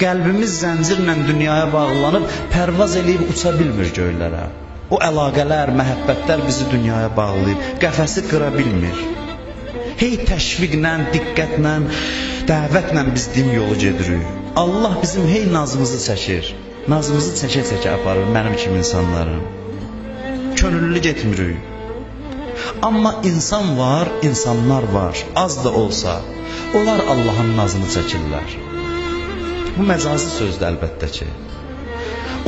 Qəlbimiz zəncirlə dünyaya bağlanıb, pərvaz eləyib uça bilmir göylərə. O əlaqələr, məhəbbətlər bizi dünyaya bağlayıb, qəfəsi qıra bilmir. Hey təşviqlə, diqqətlə, dəvətlə biz din yolu gedirik. Allah bizim hey nazımızı çəkir. Nazımızı çəkə-çəkə aparır mənim kimi insanların. Könüllü getmirik. Amma insan var, insanlar var, az da olsa, onlar Allahın nazını çəkirlər. Bu məcazi sözdür əlbəttə ki.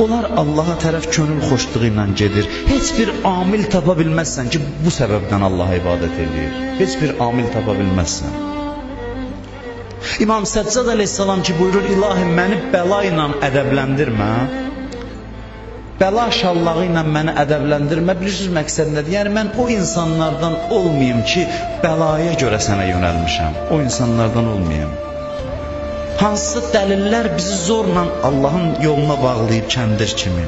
Onlar Allaha tərəf könül xoşluğu ilə gedir. Heç bir amil tapa bilməzsən ki, bu səbəbdən Allaha ibadət eləyir. Heç bir amil tapa bilməzsən. İmam Səccad əleyhissalam ki, buyurur, İlahi, məni bəla ilə ədəbləndirmə. Bəla şallağı ilə məni ədəbləndirmə. Bilirsiniz məqsəd nədir? Yəni mən o insanlardan olmayım ki, bəlaya görə sənə yönəlmişəm. O insanlardan olmayım. Hansısa dəlillər bizi zorla Allahın yoluna bağlayıb kəndir kimi.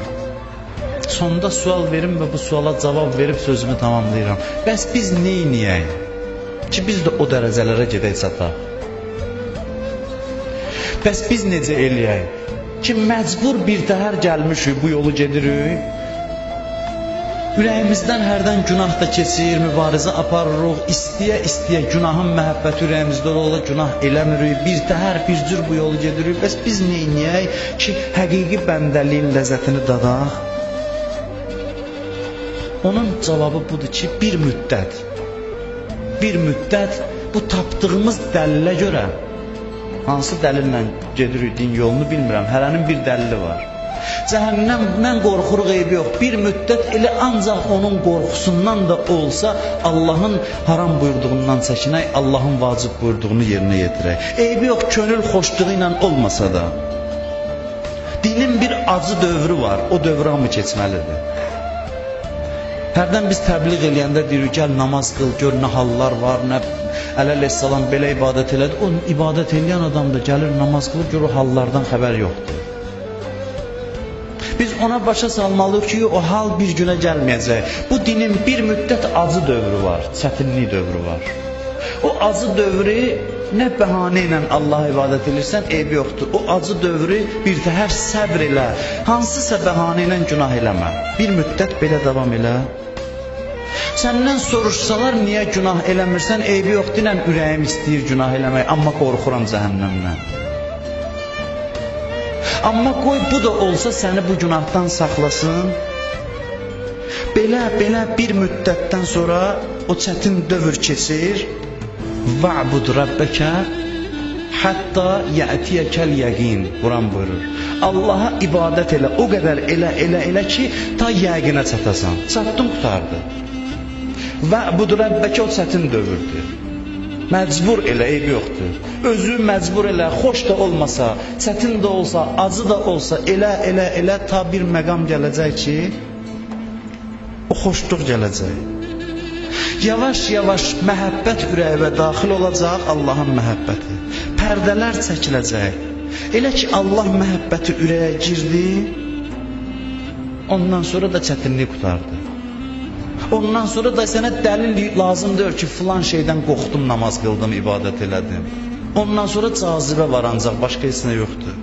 Sonda sual verim və bu suala cavab verib sözümü tamamlayıram. Bəs biz neyniyək ki, biz də o dərəcələrə gedək çataq? Bəs biz necə eləyək ki, məcbur bir təhər gəlmişik, bu yolu gedirik? Ürəyimizdən hərdən günah da keçir, mübarizə aparırıq, istəyə-istəyə günahın məhəbbəti ürəyimizdə olur, günah eləmirik, bir təhər, bir cür bu yolu gedirik. Bəs biz neyniyək ki, həqiqi bəndəliyin ləzzətini dadaq? Onun cavabı budur ki, bir müddət bu tapdığımız dəlilə görə, hansı dəlillə gedirik din yolunu bilmirəm, hərənin bir dəlili var. Cəhənnəmdən qorxuruq, eybi yox. Bir müddət elə ancaq onun qorxusundan da olsa Allahın haram buyurduğundan çəkinək, Allahın vacib buyurduğunu yerinə yetirək. Eybi yox, könül xoşluğu ilə olmasa da. Dinin bir acı dövrü var, o dövrü hamı keçməlidir. Hərdən biz təbliğ eləyəndə deyirik, gəl namaz qıl, gör nə hallar var, nə Əli əleyhissalam belə ibadət elədi. O ibadət eləyən adam da gəlir namaz qılır, gör o hallardan xəbər yoxdur. Biz ona başa salmalıyıq ki, o hal bir günə gəlməyəcək. Bu dinin bir müddət acı dövrü var, çətinlik dövrü var. O acı dövrü nə bəhanə ilə Allaha ibadət edirsən, eybi yoxdur. O acı dövrü bir təhər səbr elə, hansısa bəhanə ilə günah eləmə. Bir müddət belə davam elə. Səndən soruşsalar niyə günah eləmirsən, eybi yoxdur, dinən ürəyim istəyir günah eləmək, amma qorxuram cəhənnəmdən. Amma qoy bu da olsa səni bu günahdan saxlasın. Belə bir müddətdən sonra o çətin dövr keçir. Va'bud rabbəkə hətta yətiyəkəl yəqin. Quran buyurur. Allaha ibadət elə, o qədər elə ki, ta yəqinə çatasan. Çatdın, qurtardı. Va'bud rabbəkə o çətin dövrdür. Məcbur elə, eybi yoxdur. Özü məcbur elə, xoş da olmasa, çətin də olsa, acı da olsa, elə ta bir məqam gələcək ki, o xoşluq gələcək. Yavaş-yavaş məhəbbət ürəyivə daxil olacaq, Allahın məhəbbəti. Pərdələr çəkiləcək. Elə ki, Allah məhəbbəti ürəyə girdi, ondan sonra da çətinlik qurtardı. Ondan sonra da sənə dəlil lazım deyil ki, filan şeydən qorxdum, namaz qıldım, ibadət elədim. Ondan sonra cazibə var ancaq, başqa heç nə yoxdur.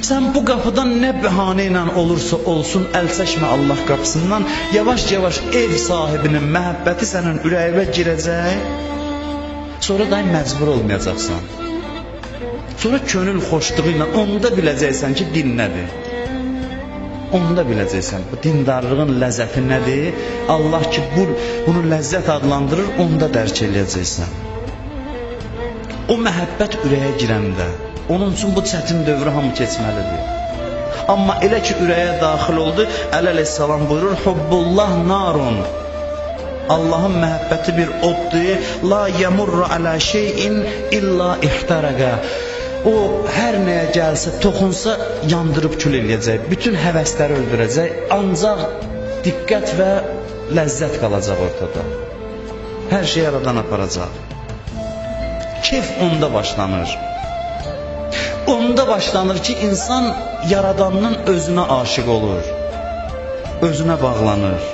Sən bu qapıdan nə bəhanə ilə olursa olsun, əl çəkmə Allah qapısından, yavaş-yavaş ev sahibinin məhəbbəti sənin ürəyivə girəcək, sonra da məcbur olmayacaqsan. Sonra könül xoşluğu ilə onda biləcəksən ki, din nədir. Onda biləcəksən, bu dindarlığın ləzzəti nədir? Allah ki, bunu ləzzət adlandırır, onda dərk eləyəcəksən. O məhəbbət ürəyə girəndə, onun üçün bu çətin dövrü hamı keçməlidir. Amma elə ki, ürəyə daxil oldu, Əli əleyhissalam buyurur, Hubbullah narun. Allahın məhəbbəti bir oddur, la yəmurru alə şeyin illa ihtərəqə. O, hər nəyə gəlsə, toxunsa, yandırıb kül eləyəcək, bütün həvəsləri öldürəcək, ancaq diqqət və ləzzət qalacaq ortada. Hər şey aradan aparacaq. Keyf onda başlanır. Onda başlanır ki, insan yaradanının özünə aşiq olur, özünə bağlanır.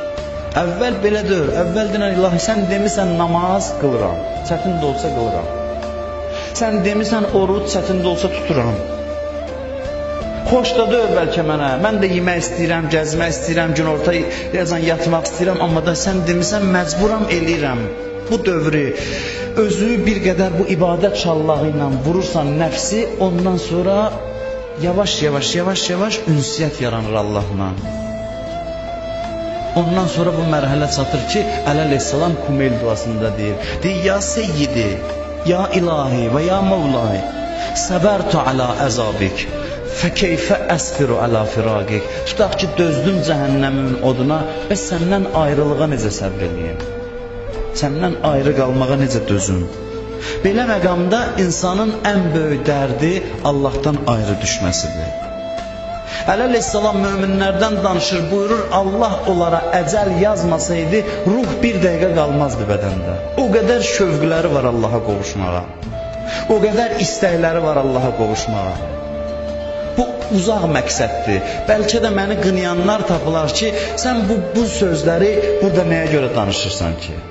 Əvvəl belə deyir, əvvəl deyir, ilahi, sən demisən namaz qılıram, çətin də olsa qılıram. Sən demisən oruc, çətin də olsa tuturam. Xoş da deyil bəlkə mənə. Mən də yemək istəyirəm, gəzmək istəyirəm, günorta yazan yatmaq istəyirəm, amma da sən demisən, məcburam eləyirəm. Bu dövrü özü bir qədər bu ibadət şallağı ilə vurursan nəfsi, ondan sonra yavaş-yavaş, yavaş-yavaş ünsiyyət yaranır Allahla. Ondan sonra bu mərhələ çatır ki, Əli əleyhissalam Kumeyl duasında deyir. Deyir, ya seyyidi, ya ilahi və ya mevlahi, səbərtu alə əzabik, fəkeyfə əsbiru alə firaqik. Tutaq ki, dözdüm cəhənnəmin oduna və səndən ayrılığa necə səbr eləyim? Səndən ayrı qalmağa necə dözüm? Belə məqamda insanın ən böyük dərdi Allahdan ayrı düşməsidir. Əli əleyhissalam möminlərdən danışır, buyurur, Allah onlara əcəl yazmasaydı, ruh bir dəqiqə qalmazdı bədəndə. O qədər şövqləri var Allaha qovuşmağa. O qədər istəkləri var Allaha qovuşmağa. Bu uzaq məqsəddir. Bəlkə də məni qınayanlar tapılar ki, sən bu sözləri burada nəyə görə danışırsan ki?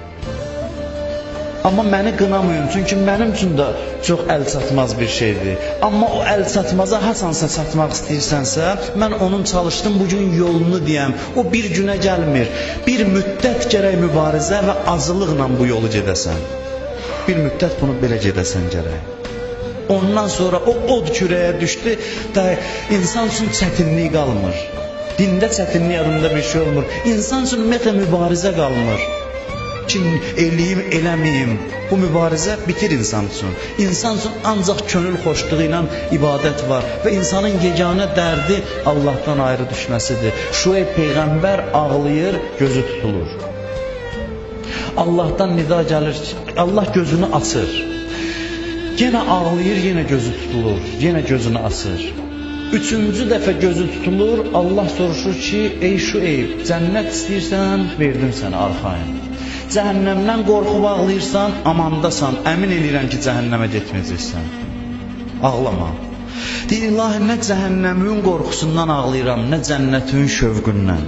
Amma məni qınamayın, çünki mənim üçün də çox əlçatmaz bir şeydir. Amma o əlçatmaza hasansa çatmaq istəyirsənsə, mən onun çalışdım bugün yolunu deyəm. O bir günə gəlmir. Bir müddət gərək mübarizə və acılıqla bu yolu gedəsən. Bir müddət bunu belə gedəsən gərək. Ondan sonra o od kürəyə düşdü, da insan üçün çətinlik qalmır. Dində çətinlik adında bir şey olmur. İnsan üçün ümumiyyətlə mübarizə qalmır. Kim eləyim, eləməyim. Bu mübarizə bitir insan üçün. İnsan üçün ancaq könül xoşluğu ilə ibadət var və insanın yeganə dərdi Allahdan ayrı düşməsidir. Şueyb peyğəmbər ağlayır, gözü tutulur. Allahdan nida gəlir, Allah gözünü açır. Yenə ağlayır, yenə gözü tutulur, yenə gözünü açır. Üçüncü dəfə gözü tutulur, Allah soruşur ki, ey Şueyb, cənnət istəyirsən, verdim sənə arxayın. Cəhənnəmdən qorxub ağlayırsan, amandasan, əmin eləyirəm ki, cəhənnəmə getməyəcəksən. Ağlama. Deyir, ilahi, nə cəhənnəmin qorxusundan ağlayıram, nə cənnətin şövqündən.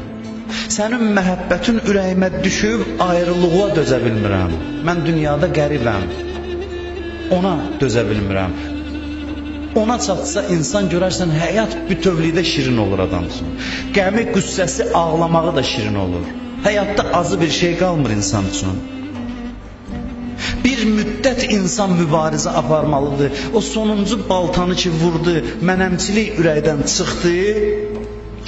Sənin məhəbbətin ürəyimə düşüb, ayrılığa dözə bilmirəm. Mən dünyada qəribəm, ona dözə bilmirəm. Ona çatsa insan görərsən, həyat bütövlükdə şirin olur adam üçün. Qəmi, qüssəsi, ağlamağı da şirin olur. Həyatda azı bir şey qalmır insan üçün. Bir müddət insan mübarizə aparmalıdır. O sonuncu baltanı ki vurdu, mənəmçilik ürəkdən çıxdı,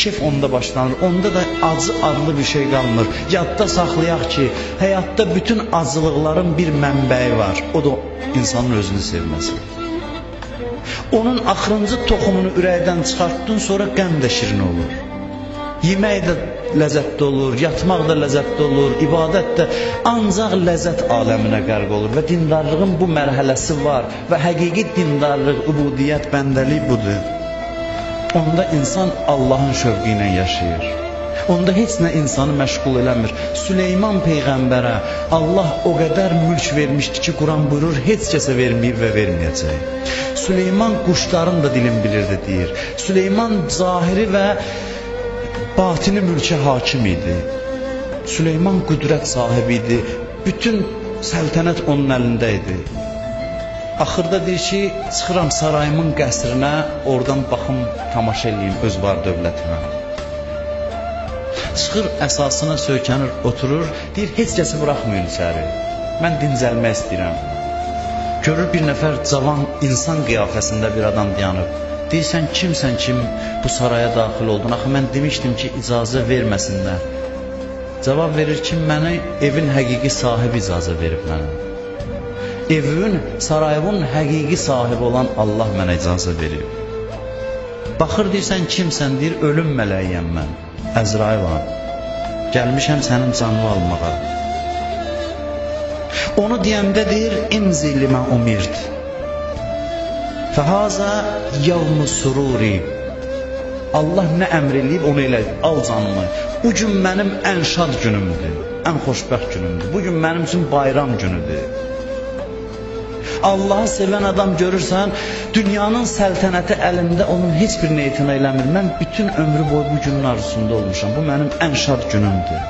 kef onda başlanır. Onda da acı adlı bir şey qalmır. Yadda saxlayaq ki, həyatda bütün acılıqların bir mənbəyi var. O da insanın özünü sevməsi. Onun axırıncı toxumunu ürəkdən çıxartdın, sonra qəm də şirin olur. Yemək də ləzzətli olur, yatmaq da ləzzətli olur, ibadət də ancaq ləzzət aləminə qərq olur və dindarlığın bu mərhələsi var və həqiqi dindarlıq, ubudiyyət, bəndəlik budur. Onda insan Allahın şövqü ilə yaşayır. Onda heç nə insanı məşğul eləmir. Süleyman peyğəmbərə Allah o qədər mülk vermişdi ki, Quran buyurur, heç kəsə verməyib və verməyəcək. Süleyman quşların da dilini bilirdi, deyir. Süleyman zahiri və batini mülkə hakim idi. Süleyman qüdrət sahibi idi. Bütün səltənət onun əlində idi. Axırda deyir ki, çıxıram sarayımın qəsrinə, oradan baxım, tamaşa eləyim öz var dövlətimə. Çıxır, əsasına söykənir, oturur, deyir, heç kəsi buraxmayın içəri. Mən dincəlmək istəyirəm. Görür bir nəfər cavan insan qiyafəsində bir adam dayanıb. Deyir, sən kimsən kim bu saraya daxil oldun? Axı mən demişdim ki, icazə verməsinlər. Cavab verir ki, mənə evin həqiqi sahibi icazə verib mənə. Evin, sarayımın həqiqi sahibi olan Allah mənə icazə verib. Baxır, deyir, sən kimsən? Deyir, ölüm mələyiyəm mən, Əzrailam. Gəlmişəm sənin canını almağa. Onu deyəndə deyir, imzi limə umird. Fəhaza yavmu sururi. Allah nə əmr eləyib, onu elə, al canımı. Bu gün mənim ən şad günümdür, ən xoşbəxt günümdür. Bu gün mənim üçün bayram günüdür. Allahı sevən adam görürsən, dünyanın səltənəti əlində onun heç birinə etina eləmir. Mən bütün ömrü boyu bu günün arzusunda olmuşam. Bu mənim ən şad günümdür.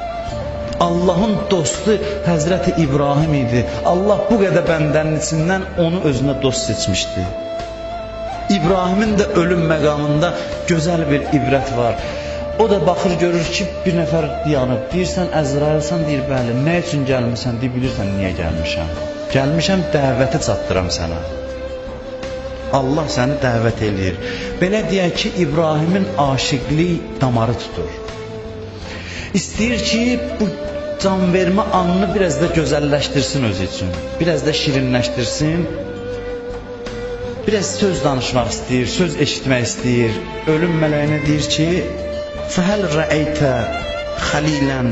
Allahın dostu Həzrəti İbrahim idi. Allah bu qədər bəndənin içindən onu özünə dost seçmişdi. İbrahimin də ölüm məqamında gözəl bir ibrət var. O da baxır, görür ki, bir nəfər dayanıb. Deyirsən, Əzrailsən, deyir, bəli. Nə üçün gəlmisən? Deyir, bilirsən niyə gəlmişəm? Gəlmişəm, dəvəti çatdıram sənə. Allah səni dəvət eləyir. Belə deyək ki, İbrahimin aşiqlik damarı tutur. İstəyir ki, bu can vermə anını biraz da gözəlləşdirsin özü üçün. Biraz da şirinləşdirsin. Biraz söz danışmaq istəyir, söz eşitmək istəyir. Ölüm mələyinə deyir ki, Fəhəl rəeytə xəlilən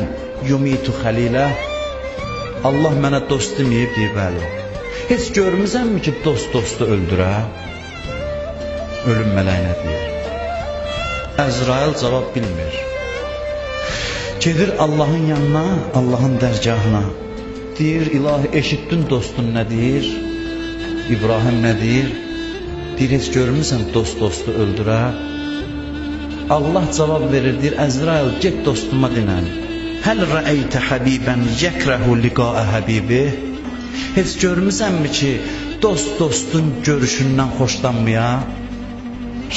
yumitu xəlilə. Allah mənə dost deməyib, deyir, bəli. Heç görmüsənmi ki, dost dostu öldürə? Ölüm mələyinə deyir. Əzrail cavab bilmir. Gedir Allahın yanına, Allahın dərgahına. Deyir, ilahi, eşitdin dostun nə deyir? İbrahim nə deyir? Deyir, heç görmüsən dost dostu öldürə? Allah cavab verir, deyir, Əzrail, get dostuma dinən. Həl rəeytə həbibən yəkrəhu liqaə həbibi. Heç görmüsənmi ki, dost dostun görüşündən xoşlanmaya,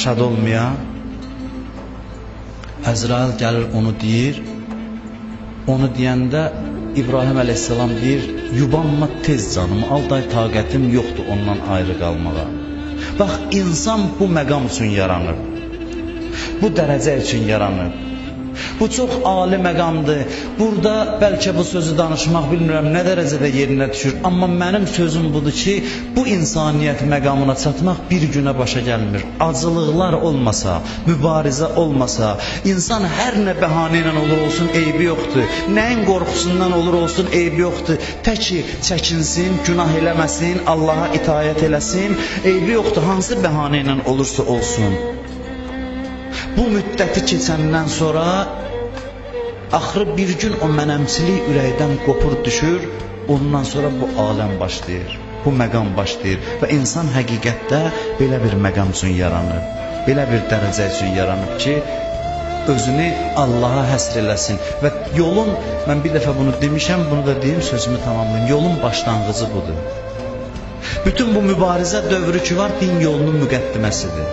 şad olmaya? Əzrail gəlir, onu deyir. Onu deyəndə İbrahim əleyhissalam deyir, yubanma tez canımı, al day, taqətim yoxdur ondan ayrı qalmağa. Bax, insan bu məqam üçün yaranır. Bu dərəcə üçün yaranır. Bu çox ali məqamdır. Burada bəlkə bu sözü danışmaq bilmirəm nə dərəcədə yerinə düşür. Amma mənim sözüm budur ki, bu insaniyyət məqamına çatmaq bir günə başa gəlmir. Acılıqlar olmasa, mübarizə olmasa, insan hər nə bəhanə ilə olur olsun, eybi yoxdur. Nəyin qorxusundan olur olsun, eybi yoxdur. Tək ki, çəkinsin, günah eləməsin, Allaha itaət eləsin, eybi yoxdur. Hansı bəhanə ilə olursa olsun. Bu müddəti keçəndən sonra axırı bir gün o mənəmçilik ürəkdən qopur düşür, ondan sonra bu aləm başlayır, bu məqam başlayır və insan həqiqətdə belə bir məqam üçün yaranır, belə bir dərəcə üçün yaranıb ki, özünü Allaha həsr eləsin. Və yolun, mən bir dəfə bunu demişəm, bunu da deyim, sözümü tamamlayım, yolun başlanğıcı budur. Bütün bu mübarizə dövrü ki var, din yolunun müqəddiməsidir.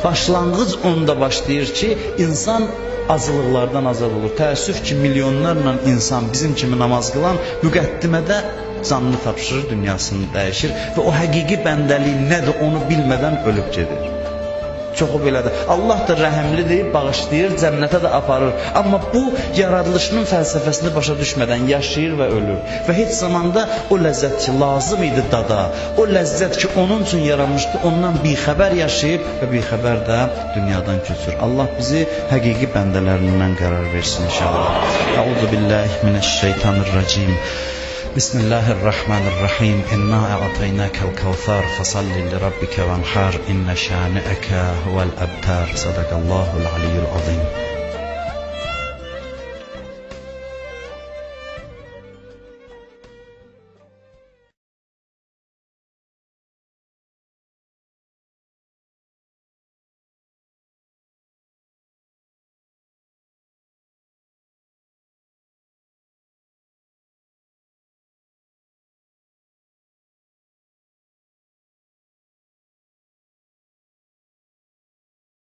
Başlanğıc onda başlayır ki, insan acılıqlardan azad olur. Təəssüf ki, milyonlarla insan bizim kimi namaz qılan müqəddimədə canını tapşırır, dünyasını dəyişir və o həqiqi bəndəlik nədir onu bilmədən ölüb gedir. Çoxu belədir. Allah da rəhimlidir, bağışlayır, cənnətə də aparır. Amma bu yaradılışının fəlsəfəsini başa düşmədən yaşayır və ölür. Və heç zamanda o ləzzət ki lazım idi dada, o ləzzət ki onun üçün yaranmışdı, ondan bixəbər yaşayıb və bixəbər də dünyadan köçür. Allah bizi həqiqi bəndələrindən qərar versin inşallah. Əuzu billahi mineşşeytanirracim. Bismillahirrahmanirrahim. İnna a'taynakal kevser fasalli li rabbike venhar inne şani'eke huvel ebtar. Sadakallahul aliyyul azim.